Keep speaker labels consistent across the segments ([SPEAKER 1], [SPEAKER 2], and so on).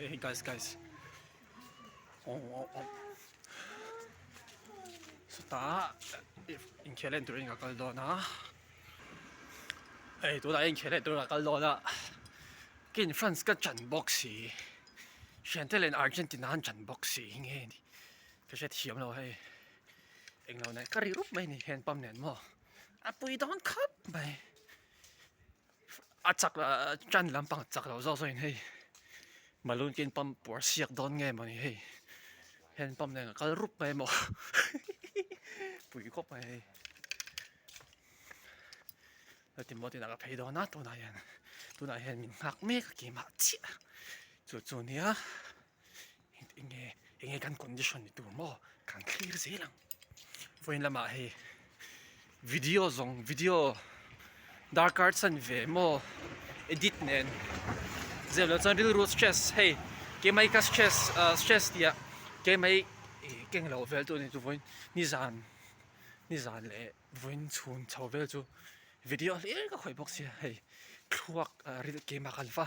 [SPEAKER 1] Hey guys guys aw aw aw sawtah inkhel en turin ka kal dawn a hei tunah hian inkhel en turin ka kal dawn a kei in France ka chan bawk si thiante leh Argentina an chan bawk si nge ni ka hrethiam lo hei englo nen ka ri rup mai a ni hand pump nen maw a pui dawn khawp mai. A chak tan lampang chak lo zawk zawkin hei balloon ken pump puar siak dawn nge mawni hei hand pump nen a kal rup mai maw pui khawp mai hei chuti maw tiin a ka phei dawn a tunah hian tunah hian min nghak mek a keimah chiah chu chu nia enge enge kan condition ni tur maw kan thlir zel ang vawiin lamah hei video zawng video darkar chan ve maw edit nen zep loh chuan rilru stress hei keimah hi ka stress ah stress tih ah keimah hi ih keng loh vel chu a ni chu vawiin nizan nizan leh vawiin chhun chho vel chu video hlir ka khawih bawk sia hei thluak ah ril keimah kan va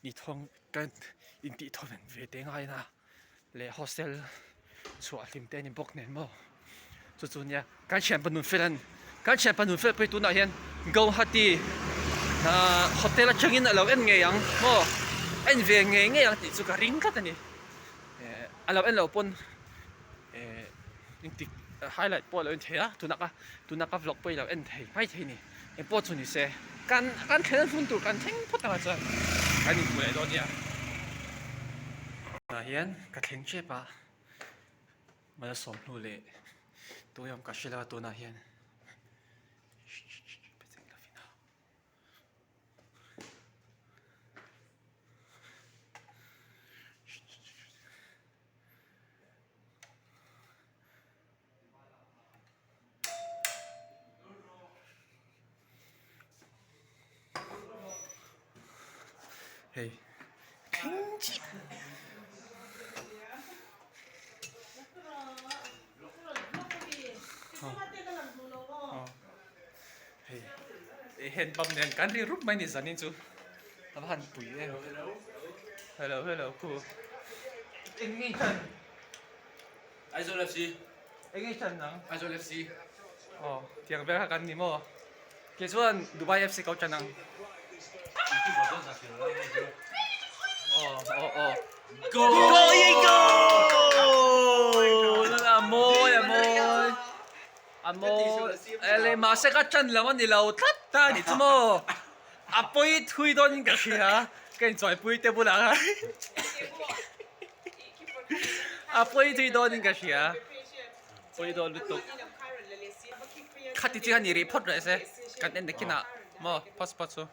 [SPEAKER 1] ithawng Kan intih thawven ve te ngaina a leh hostel chhuah hlim te a ni bawk nen maw chu chu nia kan thianpa nun fel an kan thianpa nun fel pawh hi tunah hian Guwahati ahh hotel atangin a lo en ngei ang maw en ve ngei ngei ang tih chu ka ring tlat a ni eh a lo en loh pawn eh engtik highlight pawh a lo en thei a tuna ka tuna ka vlog pawh i lo en thei mai thei a ni engpawh chu ni se kan kan thlen hun tur kan thleng phawt ang a chuan kan inhmu leh dawn nia tah hian ka thleng tep a malsawm hnu leh tuiawm ka hre lo a tunah hian. Hei thleng chiah hei eh hand pump nen kan ri rup mai ni zanin chu a va han pui em hello hello khu eng nge hian
[SPEAKER 2] Aizawl FC
[SPEAKER 1] eng nge hian nang
[SPEAKER 2] Aizawl FC
[SPEAKER 1] aw tiang vel kha kan ni maw kei chuan Dubai FC ko tan ang aw aw aw
[SPEAKER 2] Go
[SPEAKER 1] Go go a mawi a mawi a mawi ele mahse ka tan lo a ni lo tlat ta a ni chu maw a pawi thui dawn in ka hria ka inchawipui te bulah khan A pawi thui dawn in ka hria pawi dawn lutuk khati chi kha ni rih phawt reh se kan en nakin ah maw phawt phawt chu.